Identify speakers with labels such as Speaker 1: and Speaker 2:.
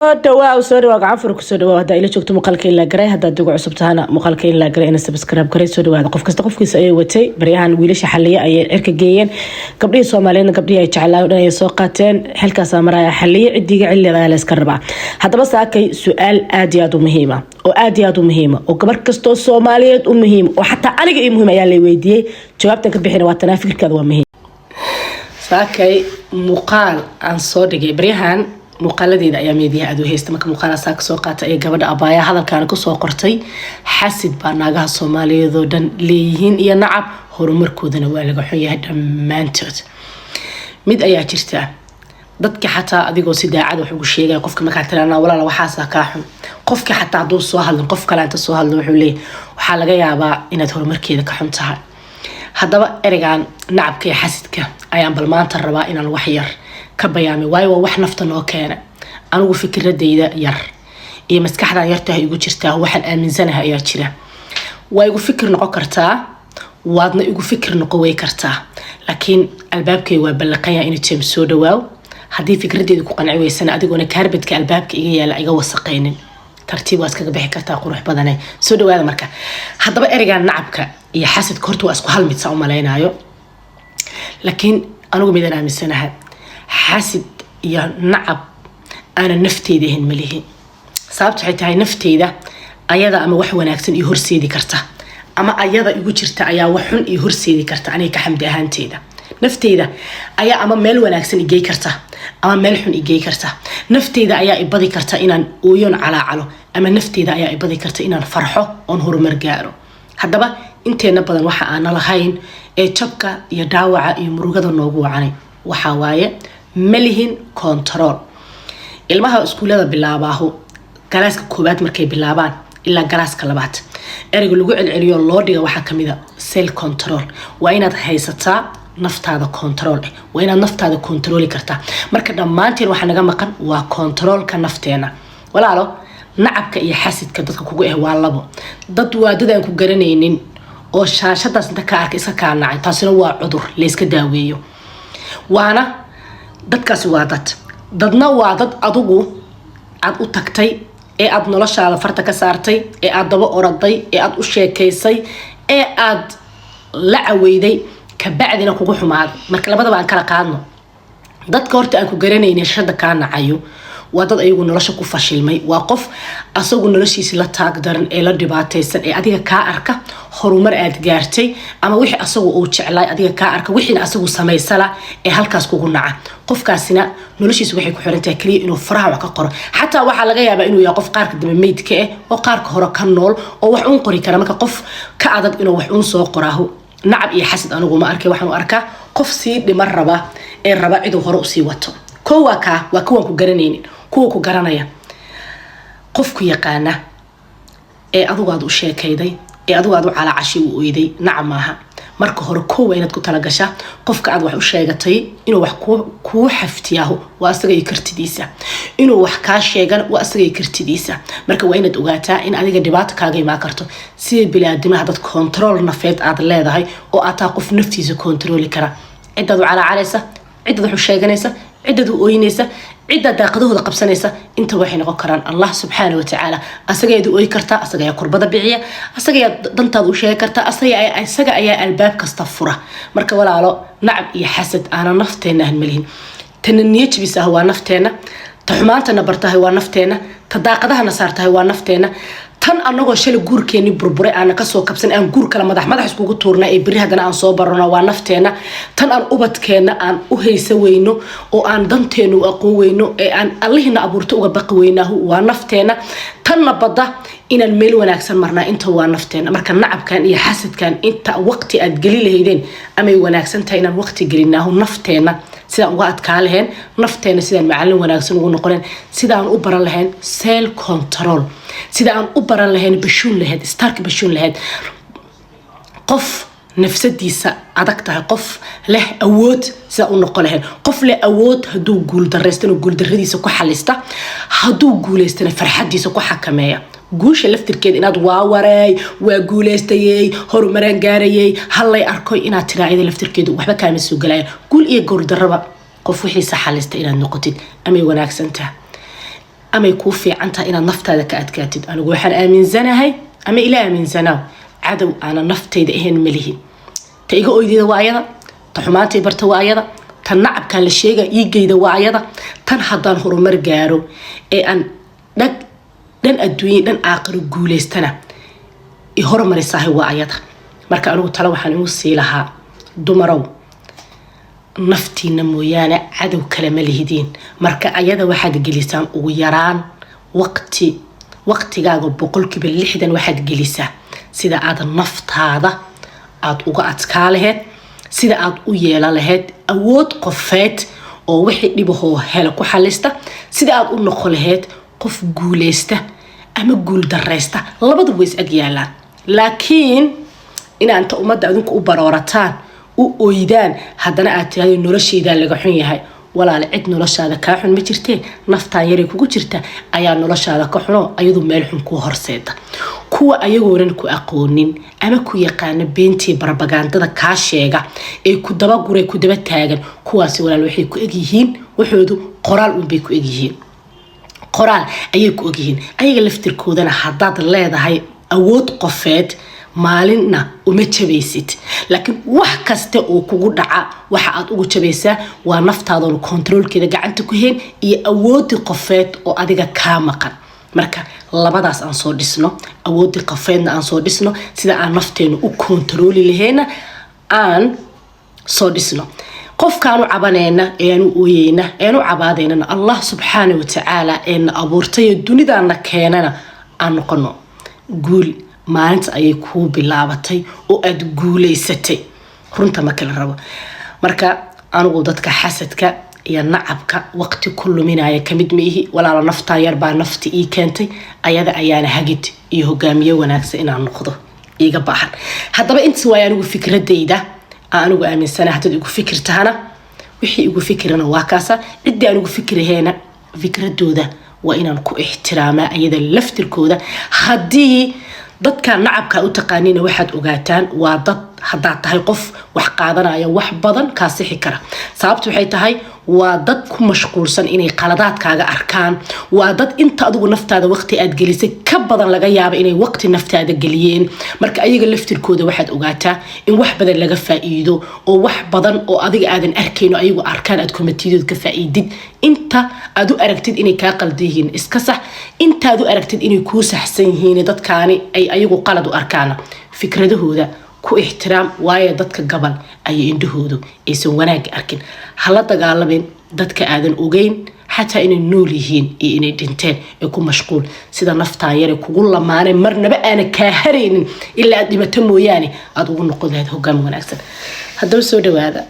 Speaker 1: Dhawaa soo dhawaa, gacanfur kusoo dhawaa. Haddaa ila joogto muuqaalka in la garay, haddaad ugu cusub tahana muuqaalka in la garay, ina subscribe garay. Soo dhawaada. Qof kasta qofkiisa ayay watay. Baryahan wiilasha Xaliye ayay cirka geeyeen, gabdhihii Soomaaliyeedna gabdhihii ay jeclaayo dhan ayay soo qaateen. Xilkaasaa maraya Xaliye, cidiga cilleeda ayaa la iska rabaa. Haddaba saakay su-aal aad iyo aad u muhiima oo aad iyo aad u muhiima oo gabar kastoo Soomaaliyeed u muhiim oo xataa aniga ii muhiim ayaa la weydiiyey. Jawaabtan ka bixina waa tanaa. Fikirkaada waa muhiim. Saakay muuqaal aan soo dhigay, baryahan muuqaaladeeda ayaa meediyaha aad u haysta. Marka muuqaala saaka soo qaata ee gabadha abaaya hadalkaana kusoo qortay: "Xasid baa naagaha Soomaaliyeed oo dhan leeyihiin iyo nacab, horumarkoodana waa laga xun yahay dhammaantood." Mid ayaa jirta: dadka xataa adigoo si daacad wax ugu sheegaya qofka, markaa tiraana, "Walaala, waxaasaa kaa xun," qofka xataa hadduu soo hadlin, qof kale inta soo hadlo wuxuu leeyahy, "Waxaa laga yaabaa inaad horumarkeeda ka xun tahay." Haddaba ereygan nacabka iyo xasidka ayaan bal maanta rabaa inaan wax yar ka bayaamay, waayo waa wax nafta noo keena. Anigu fikiradayda yar iyo maskaxdan yartahay igu jirtaa, waxaan aaminsanahay ayaa jira. Waa igu fikir noqon kartaa, waadna igu fikir noqon wey kartaa, laakiin albaabkay waa ballaqanya. Inu jem soo dhawaaw. Haddii fikradeedu ku qanci weysana, adigoona kaarbadka albaabka iga yaala iga wasaqaynin, tartiib waa iskaga bixi kartaa. Qurux badane, soo dhawaada. Marka haddaba ereygan nacabka iyo xasidka horta waa isku hal mid saa u malaynayo, laakiin anigu midaan aaminsanahay: xasid iyo nacab aanan nafteyda ahayn malihi. Sababta waxay tahay, nafteyda ayada ama wax wanaagsan iyo horseedi karta, ama ayada igu jirta ayaa wax xun iyo horseedi karta. Aniga ka Xamdi ahaanteyda, nafteyda ayaa ama meel wanaagsan igey karta ama meel xun igey karta. Nafteyda ayaa ibadi karta inaan ooyoon calaacalo, ama nafteyda ayaa ibadi karta inaan farxo oon horumar gaaro. Haddaba inteena badan waxa aana lahayn ee jabka iyo dhaawaca iyo murugada noogu wacanay waxaa waaye malihin control. Ilmaha iskuullada bilaabaahu, galaaska koowaad markay bilaabaan ilaa galaaska labaad, ereyga lagu celceliyo loo dhiga waxaa kamid a self control. Waa inaad haysataa naftaada control eh, waa inaad naftaada controli kartaa. Marka dhammaanteen waxaa naga maqan waa controlka nafteena. Walaalo, nacabka iyo xasidka dadka kugu ah waa labo dad. Waa dad aan ku garanaynin oo shaashadaas inta ka arka iska kaa nacay. Taasina waa cudur layska daaweeyo, waana dadkaasi. Waa dad, dadna waa dad adugu aad u tagtay ee aad noloshaada farta ka saartay, ee aad daba oraday, ee aad u sheekaysay, ee aad la caweyday, kabacdina kugu xumaaday. Marka labadaba aan kala qaadno. Dadka horta aan ku garanaynin shada kaa nacayo waa dad ayagu nolosha ku fashilmay. Waa qof asagu noloshiisi la taag daran ee la dhibaataysan ee adiga kaa arka horumar aad gaartay ama wixii asagu uu jeclaay adiga kaa arka, wixiina asagu samaysala ee halkaas kugu naca. Qofkaasina noloshiisa waxay ku xiran tahay kaliya inuu faraha wax ka qoro. Xataa waxaa laga yaabaa inuu yahay qof qaarka dambe meydka ah oo qaarka hore ka nool oo wax uun qori kara. Marka qof ka adag inuu wax uun soo qoraahu nacab iyo xasad anigu ma arkay. Waxaan u arkaa qof sii dhiman raba ee raba ciduu hore usii wato. Ko waa kaa, waa kuwaan ku garanaynin. Kuwa ku garanaya, qofku yaqaana ee adugu aad u sheekayday, ee adugu aad u calaacashay, u oyday, nacab maaha. Marka hore kowa inaad ku talagashaa qofka aad wax u sheegatay inuu wax kuu xaftiyaahu waa asaga iyo kartidiisa, inuu wax kaa sheegan waa asaga iyo kartidiisa. Marka waa inaad ogaataa in adiga dhibaato kaaga imaan karto sida bilaadimaha dad control nafeed aad leedahay oo aad tahay qof naftiisa controli kara. Cidaad u calaacalaysa, cidaad wax u sheeganaysa, cidaad u ooyinaysa, ciddaa daaqadahooda qabsanaysa, inta waxay noqon karaan Allah subxaana watacaala. Asagayaad u ooyi kartaa, asaga ayaa kurbada bixiya, asaga ayaa dantaada u sheegi kartaa, asaga ayaa albaab kasta fura. Marka walaalo, nacab iyo xasad aanan nafteena ahan malihin. Tana niyo jabis ah waa nafteena, ta xumaantana bartahay waa nafteena, ta daaqadahana saartahay waa nafteena, tan anagoo shalay guurkeeni burburay aana kasoo kabsan aan guur kale madax madax iskugu tuurna ee beri haddana aan soo barano waa nafteena, tan aan ubadkeena aan u haysa weyno oo aan danteena u aqoon weyno ee aan allihina abuurto uga baqi weynaahu waa nafteena, tanna badda inaan meel wanaagsan marnaa inta waa nafteena. Marka nacabkan iyo xasadkan inta waqti aad geli lahaydeen, amay wanaagsan tahay inaan waqti gelinaahu nafteena sidaan uga adkaa lahayn, nafteena sidaan macalin wanaagsan ugu noqonayn, sidaan u baran lahayn self control, sida aan u baran lahayn bashuun lahayd stark bashuun lahayd, qof nafsadiisa adag tahay, qof leh awood sidaa u noqon lahayn, qof leh awood hadduu guuldareystana guuldaradiisa ku xalista, hadduu guuleystana farxadiisa ku xakameeya. Guusha laftirkeeda inaad waa wareey, waa guuleystayey, horumaraan gaarayey, hallay arkoy inaad tiraa, iyada laftirkeedu waxba kaama soo galaya. Guul iyo guuldarraba qof wixiisa xalista inaad noqotid amay wanaagsan tahay. Amay kuu fiican tahay inaad naftaada ka adkaatid? Anigu waxaan aaminsanahay, ama ila aaminsanaa, cadow aanan naftayda ahayn malihi. Ta iga oydida waa ayada, ta xumaantay barta waa ayada, ta nacabkaan la sheega iigeyda waa ayada. Tan haddaan horumar gaaro ee aan dhag dhan adduunya dhan aaqiro guuleystana i horumarisahay waa ayada. Marka anigu tale waxaan igu sii lahaa: dumarow, naftiina mooyaane cadow kale ma lihidiin. Marka ayada waxaad gelisaan ugu yaraan waqti, waqtigaaga 60% waxaad gelisaa sida aad naftaada aada uga adkaa laheyd, sida aad u yeela lahayd awood qofeed oo wixii dhibahoo hela ku xalista, sida aad u noqon lahayd qof guuleysta ama guul dareysta. Labaduba way is ag yaalaan. Laakiin inaa inta ummadda adinku u baroorataan, u oydaan, haddana aad tirahdo noloshaydaa laga xun yahay, walaale, cid noloshaada kaa xun ma jirtee, naftaan yaray kugu jirta ayaa noloshaada ka xuno, ayadu meel xun kuu horseeda. Kuwa ayagoonan ku aqoonin ama ku yaqaano beentii barbagandada kaa sheega ee ku dabaguray, ku daba taagan, kuwaasi, walaal, waxay ku egyihiin waxoodu qoraal unbay ku egyihiin, qoraal ayay ku ogyihiin. Ayaga laftirkoodana haddaad leedahay awood qofeed, maalinna uma jabaysid. Laakiin wax kasta oo kugu dhaca waxa aad ugu jabaysaa waa naftaadoona kontaroolkeeda gacanta ku hayn iyo awoodii qofeed oo adiga kaa maqan. Marka labadaas aan soo dhisno, awoodii qofeedna aan soo dhisno, sida aan nafteenu u kontarooli lahayna aan soo dhisno. Qofkaanu cabanayna ee aanu ooyeyna ee aanu cabaadaynana, Allah subxaana watacaala ee na abuurtay ee dunidana keenana aan noqono. Guul maalinta ayay kuu bilaabatay oo aada guuleysatay, runta ma kala rabo. Marka anigu dadka xasadka iyo nacabka waqti ku luminaya kamid ma ihi, walaalo. Naftaa yar baa nafti ii keentay, ayada ayaana hagid iyo hogaamiye wanaagsan inaan noqdo iiga baahan. Haddaba intaas waay anigu fikradayda aan anigu aaminsana. Haddaad igu fikir tahana, wixii igu fikirana waa kaasa. Ciddii aan igu fikiraheena, fikradooda waa inaan ku ixtiraamaa ayada laftirkooda. Haddii dadka nacabka u taqaaniina, waxaad ogaataan waa dad, haddaad tahay qof wax qaadanaya, wax badan kaa sixi kara. Sababta waxay tahay, waa dad ku mashquulsan inay qaladaadkaaga arkaan. Waa dad inta adigu naftaada waqti aad gelisay ka badan laga yaaba inay waqti naftaada geliyeen. Marka ayaga laftirkooda waxaad ogaataa in wax badan laga faa'iido, oo wax badan oo adiga aadan arkayno ayagu arkaan aad komitiyadooda ka faa'iidid. Inta aad u aragtid inay kaa qaldan yihiin, iska sax. Intaad u aragtid inay kuu saxsan yihiin, dadkaani ay ayagu qalad u arkaana, fikradahooda ku ixtiraam. Waayo, dadka gabal ayay indhahoodu aysan wanaagga arkin. Hala dagaalamin dadka aadan ogeyn xataa inay nool yihiin iyo inay dhinteen, ee ku mashquul sida naftaan yare kugu lamaanay, marnaba aana kaa haraynin ilaa aad dhimato mooyaane, aada ugu noqon lahayd hogaan wanaagsan. Haddaba soo dhawaada.